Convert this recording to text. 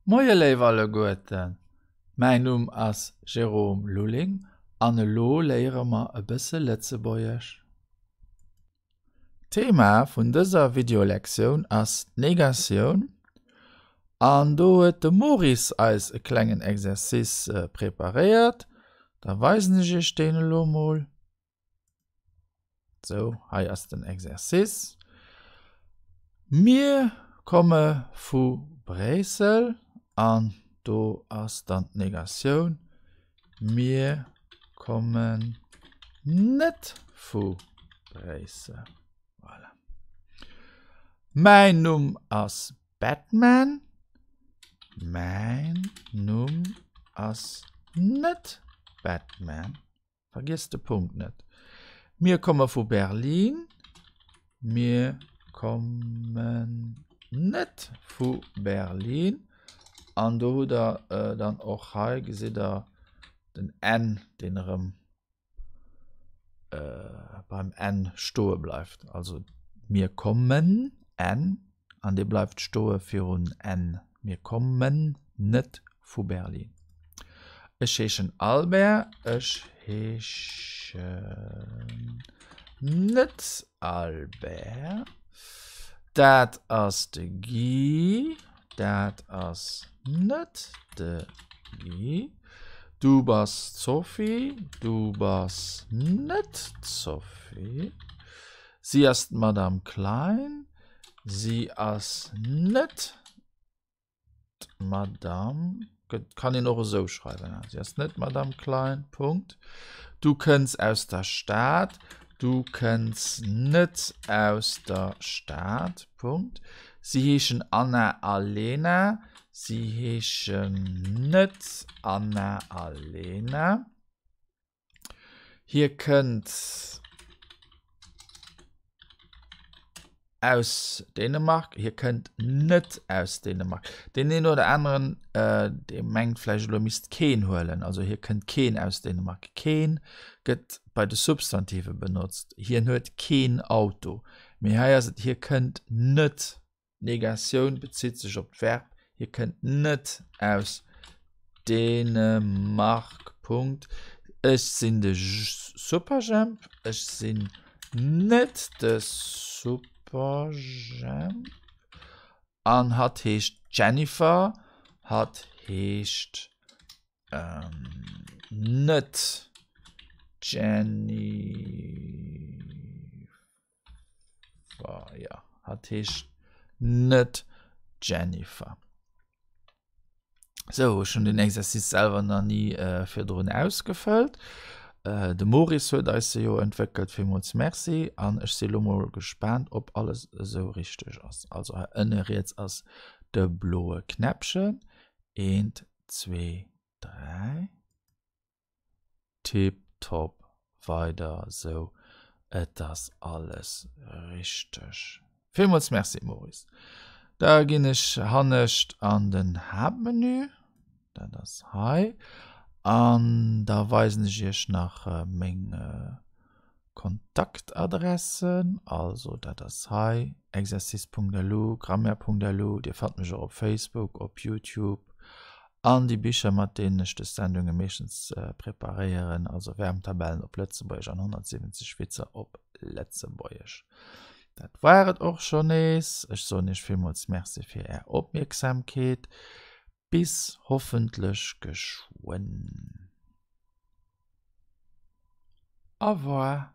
Moie léif alleguerten, mäin Numm ass Jérôme Lulling an elo léiere mer e bësse Lëtzebuergesch. D'Thema vun dëser Videolektioun ass d'Negatioun an do huet de Maurice eis e klengen Exercice preparéiert. Da weisen ech iech deen elo mol. Sou, hei ass den Exercice. Mir komme vu Bréissel an do ass dann d'Negatioun, Mir kommen net vu Bréissel. Voilà. Mäin Numm ass Batman. Mäin Numm ass net Batman. Vergiesst de Punkt net. Mir komme vu Berlin. Mir kommen net vu Berlin. An do hutt der äh, dann och hei gesitt der den N, deen erëm äh, beim N stoe bleift. Also mir kommen N an dee bleift stoe virun N. Mir kommen net vu Berlin. Ech heeschen Albert. Ech heeschen net Albert. Dat ass de Guy. Dat ass net de Guy. Du bass d'Sophie. Du bass net d'Sophie. Si ass d'Madame Klein. Si ass net d'Madame. Kann een och esou schreiwen. Si ass net d'Madame Klein. Punkt. Du kënns aus der Stad. Du kënns net aus der Stad. Punkt. Si heeschen Anna a Lena. Si heeschen net Anna a Lena. Hie kënnt aus Dänemark. Hie kënnt net aus Dänemark. Deen een oder aneren, äh, dee mengt vläicht elo, e misst keen huelen. Also hie kënnt keen aus Dänemark. Keen gëtt bei de Substantive benotzt. Hien huet keen Auto. Mee hei ass et hie kënnt net D'Negatioun bezitt sech op d'Verb, hie kënnt net aus Dänemark. Punkt. Ech sinn de Superjhemp. Ech sinn net de Superjhemp. An hatt heescht Jennifer. Hatt heescht net Jennifer. Ja, hatt heescht net Jennifer. Sou, ech hunn den Exercice selwer nach ni äh, virdrun ausgefëllt. Äh, de Maurice huet eis se jo entwéckelt, villmools Merci. An ech si lo mol gespaant, ob alles esou richteg ass. Also hei ënne riets ass de bloe Knäppchen. Eent, zwee, dräi. Tiptop, weider esou, et ass alles richteg. Villmools Merci Maurice. Da ginn ech hannescht an den Haaptmenü, dat ass hei, an da weisen ech iech nach meng Kontaktadressen, also dat ass hei, exercice.lu, grammaire.lu, Dir fannt mech och op Facebook, op Youtube an déi Bicher mat deenen ech des Sendunge meeschtens preparéieren, also Verbtabellen op Lëtzebuergesch an 170 Witzer op Lëtzebuergesch. Dat war et och scho nees. Ech soen iech villmools Merci fir är Opmierksamkeet. Bis hoffentlech geschwënn. Au revoir.